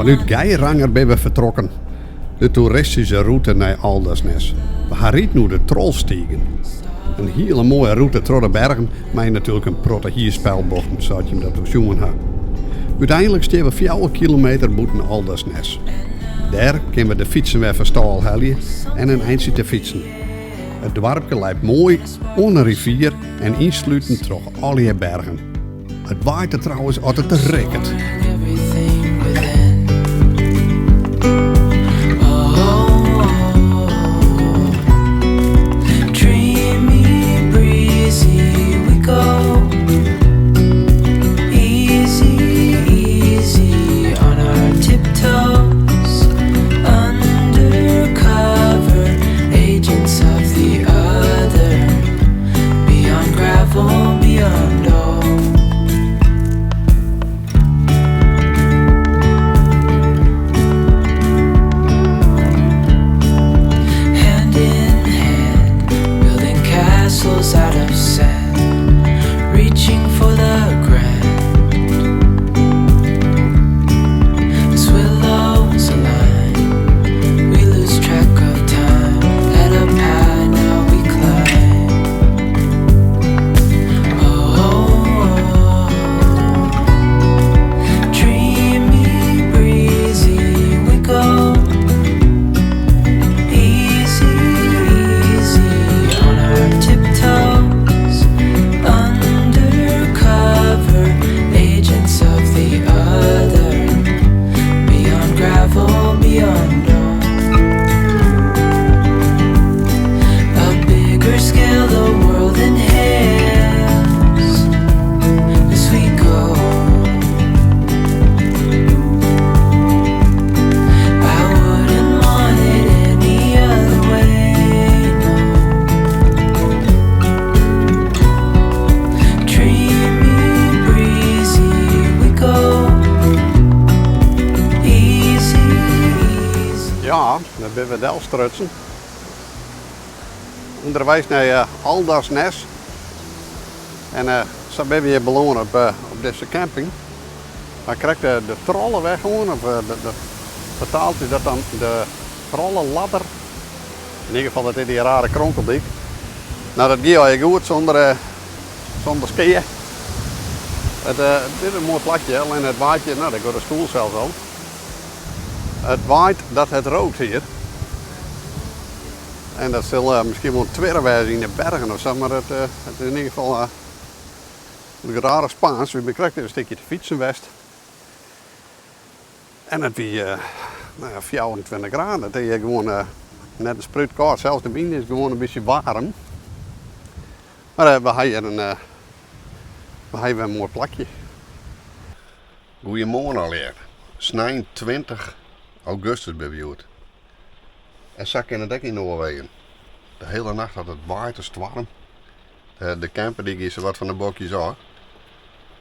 Fanút Geiranger binne we fertrokken. De toeristyske rûte nei Åndalsnes. We ha riden oer de Trollstigen. In hiele moaie rûte troch de bergen mei natuerlik in protte hierspylbochten, sa't jim dat wol sjoen ha. Uteinlik stean we 4 kilometer bûten Åndalsnes. Dêr kinne we de fytsen wer fan stâl helje en in eintsje te fytsen. It doarpke leit moai oan 'e rivier en ynsluten troch allegear bergen. It waait der trouwens as it rekket. Ja, dêr binne we delstrutsen. Underweis nei Åndalsnes. En sa binne we hjir belâne op dizze camping. Mar krekt de Trolleweg oan, of fertaald is dat dan de Trolleladder. Yn ieder gefal, dat is dy rare kronkeldyk. No, dat gie allegear goed sûnder skea. It is in moai plakje, allinne it waait hjir, no, dêr giet de stoel sels al. It waait dat het rookt hier. En dat sil miskien wol in twirre wêze yn de bergen of sa, mar it is yn ieder gefal it rare Spaans. We binne krekt even in stikje te fytsen west. En it wie no ja, 24 graden. It is hjir gewoan net in sprút kâld. Sels de wyn is gewoan in bytsje waarm. Mar we ha hjir in, we ha hjir wer in moai plakje. Goeiemoarn allegear. Snein 20 augustus binne we hjoed. En sa kin it ek yn Noarwegen. De hiele nacht hat it waaid en stoarm. De camper dy gie sawat fan de bokjes ôf.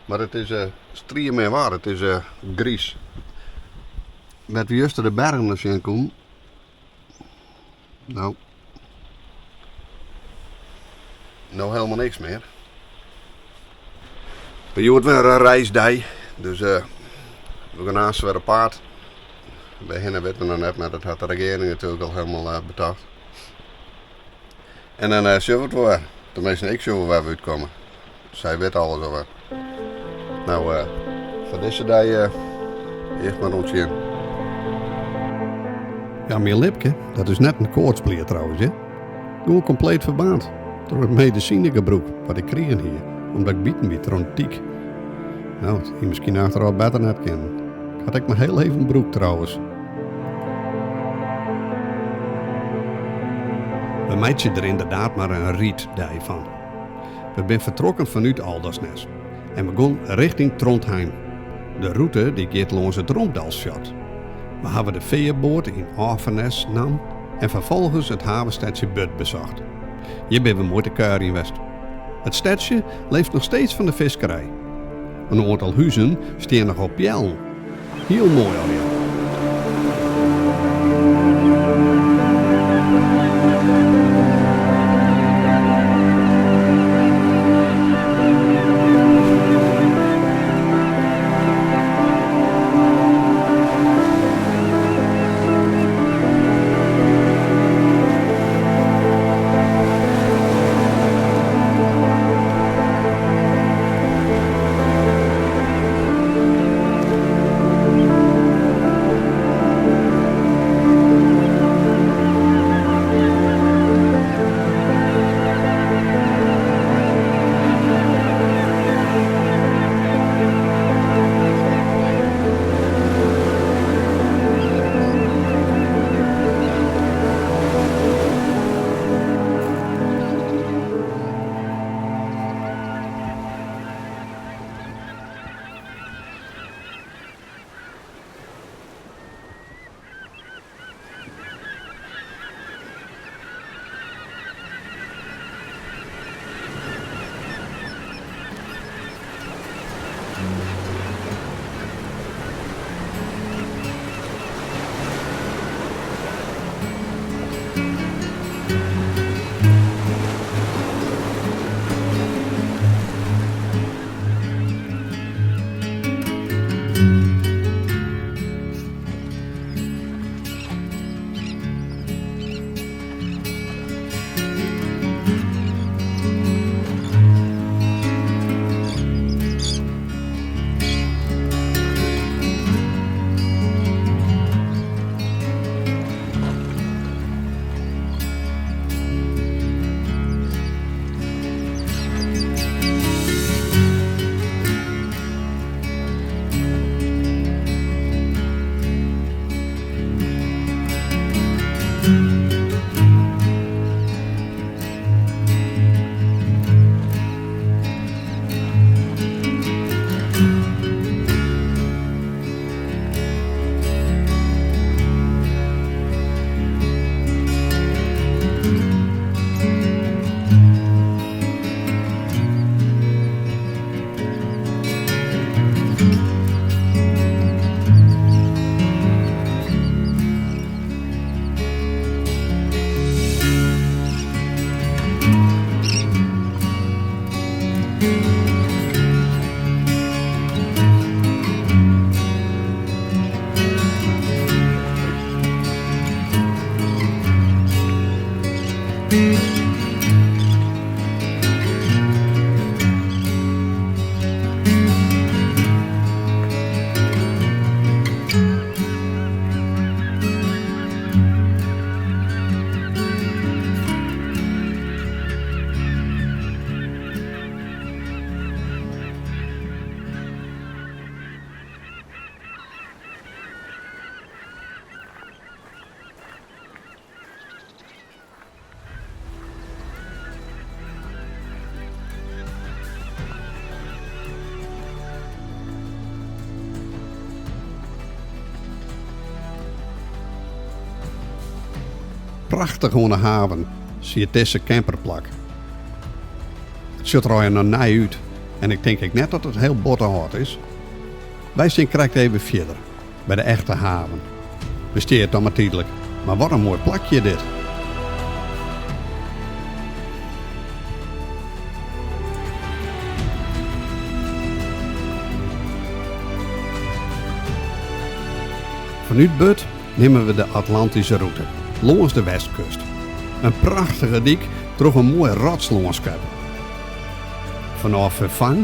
Mar it is striemin waar, it is griis. Wêr't we juster de bergen noch sjen koenen. No. No helemaal niks mear. We hjoed wer in reisdei, dus we gean aanst wer op paad. Wêrhinne witte we noch net, mar dat hat de regearing natuerlik al helemaal betocht. En dan sjogge we it wol wer. Teminsten, ik sjoch wol wêr we útkomme. Sy wit alles alwer. No, foar dizze dei earst mar oant sjen. Ja, myn lipke, dat is net in koartsblier trouwens, hear. Gewoan kompleet ferbaarnd troch it medisinegebrûk wat ik krigen hie, omdat ik biten wie troch in tyk. No, it hie miskien achterôf better net kinnen. Ik ha it ek mar hiel even brûkt trouwens. We meitsje der ynderdaad mar in ryddei fan. We binne fertrokken fanút Åndalsnes en we gongen rjochting Trondheim. De rûte dy giet lâns it Romdalsfjord. We hawwe de fearboat yn Orfenes naam en ferfolgens it havenstedsje Bud besocht. Hjir binne we moai te kuierjen west. It stedsje leeft noch steeds fan de fiskerij. In oantal huzen stean noch op peallen. Hiel moai allegear. Prachtich oan de haven siet dizze camperplak. It sjocht der allegear noch nij út en ik tink ek net dat it hiel bot âld is. Wy stean krekt even fierder, by de echte haven. We stean dan mar tydlik, mar wat in moai plakje dit! Fanút Bud nimme we de Atlantyske rûte, lâns de westkust. In prachtige dyk troch in moai rotslânskip. Fanôf Ferfang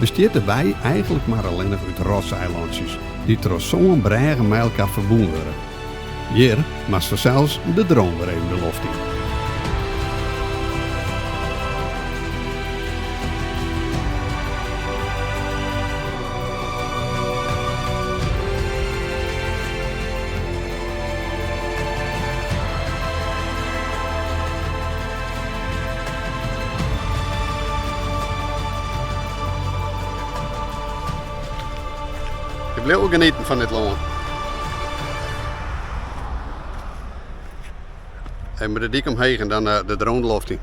bestiet de wei eigentlik mar allinnich út rotseilantsjes dy't troch sân brêgen mei elkoar ferbûn wurde. Hjir moast fansels de drone wer even de loft yn. Ik bliuw genieten fan dit lân. Even by de dyk omheech en dan de drone de loft yn.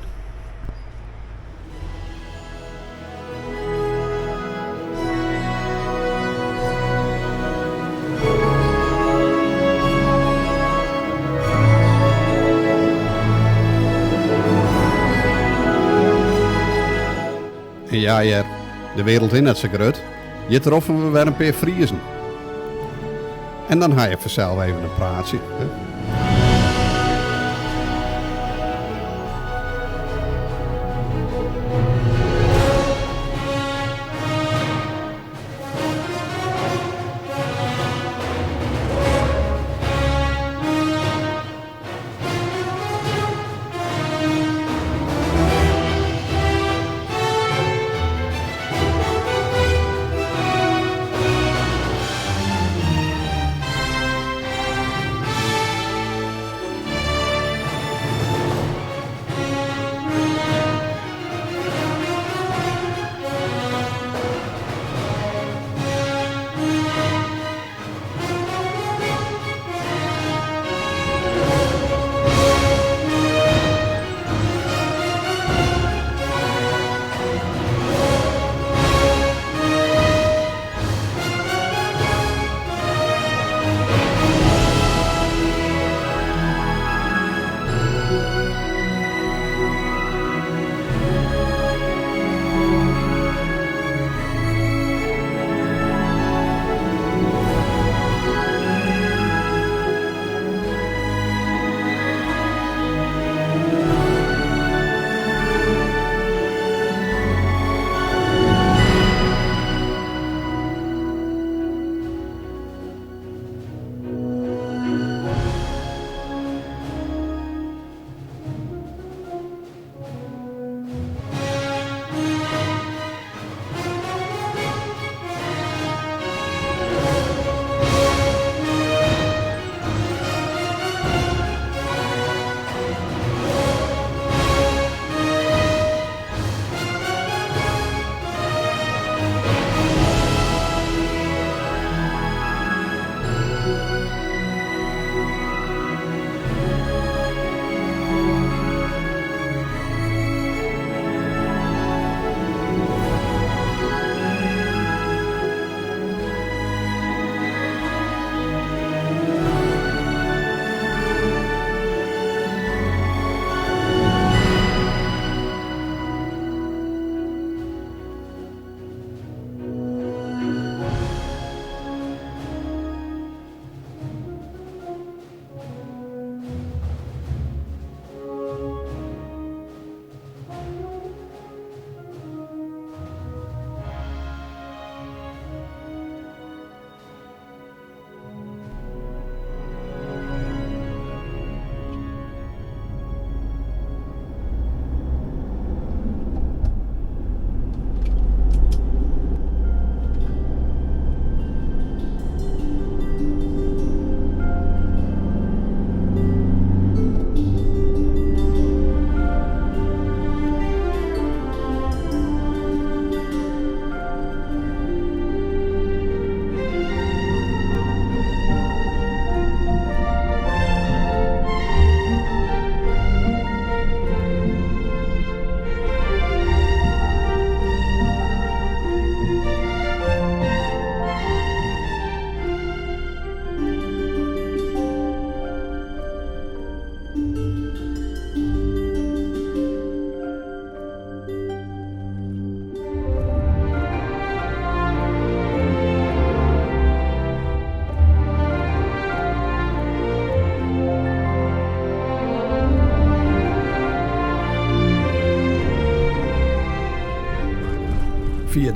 En ja hear, de wereld is net sa grut. Hjir troffen we wer in pear Friezen. En dan ha je fansels even in praatsje. Hè?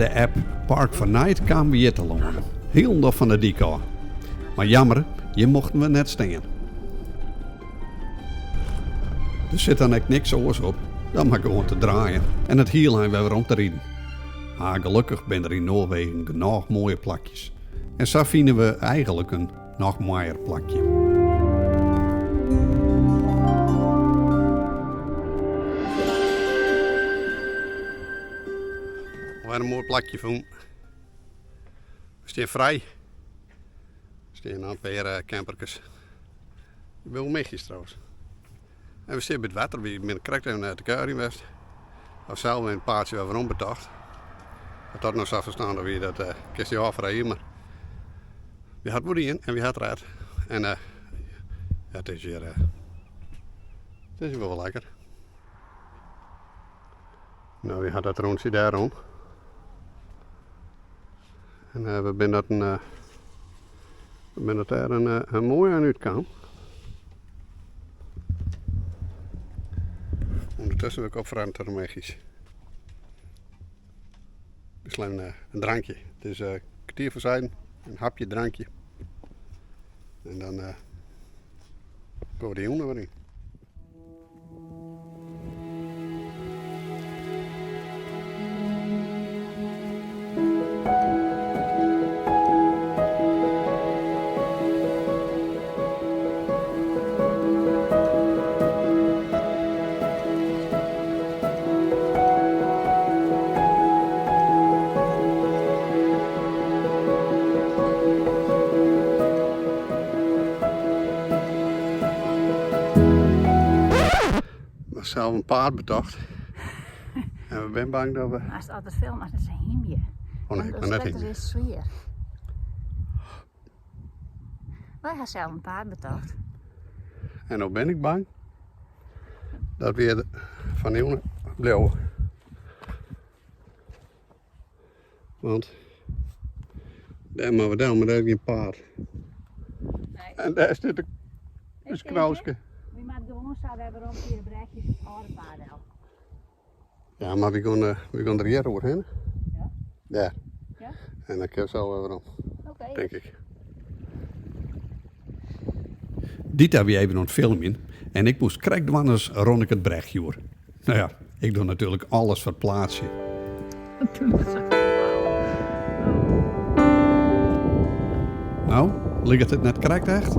de app Park for Night kamen we hjir telâne. Hielendal fan de dyk ôf. Mar jammer, hjir mochten we net stean. Der sit dan ek niks oars op dan mar gewoan te draaien en it hiel ein wer werom te riden. Mar gelokkich binne der yn Noarwegen genôch moaie plakjes. En sa fine we eigenlik in noch moaier plakje. Wer in moai plakje fûn. We stean frij. Der stean noch in pear eh, camperkes. Ik bin wol michjes trouwens. En we stean by it wetter. We binne krekt even te kuierjen west. Of sels in paadsje wer werom betocht. At dat no sa ferstannich wie, dat uh, kinst dy ôffreegje. Mar we hat wol dien en we hat red. En uh, ja, it is hjir, uh, it is hjir wol lekker. No, we ha dat rûntsje dêr rûn. En uh, we binne dat in, uh, we binne dat dêr in, uh, in moai ein útkaam. Undertusken wurd ik opfremd troch de michjes. We slaan in drankje. It is kertier foar seizen, in hapje, drankje. En dan uh, gean we de jûn wer yn. We sels in paad betocht. En we binne bang dat we. Ast altyd film as net sa hymje. Oh nee, ik ben net hymje. is swier. Wy ha sels in paad betocht. En no bin ik bang dat we fan de jûn bliuwe. Want dêr moatte we del, mar dêr is gjin paad. Nee. En dêr stiet de ús Knauske. We moatte gewoan sa wer werom fia de brechjes it âlde paad del. Ja, mar we gean, we gean der hjir oerhinne. Ja. Dêr. Ja. En dan kin sa wer werom. Oké. Tink ik. Dita wie even oan it filmjen en ik moast krekt dwaan as rûn ik it brechje oer. No ja, ik doch natuerlik alles foar it plaatsje. No, liket it net krekt echt?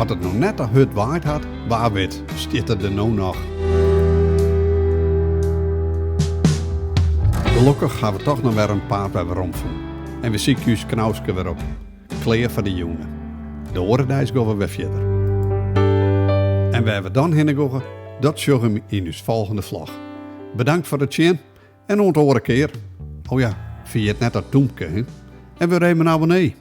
As it no net te hurd waaid hat, wa wit, stiet er der no noch. Gelokkich ha we toch noch wer in paad wer werom fûn en we sykje ús Knauske wer op, klear foar de jûn. De oare deis gean we wer fierder. En wêr we dan hinne gean, dat sjogge we yn ús folgjende vlog. Bedankt foar it sjen en oant de oare kear. Oh ja, ferjit net dat dúmke, hè? En wurd even abonnee.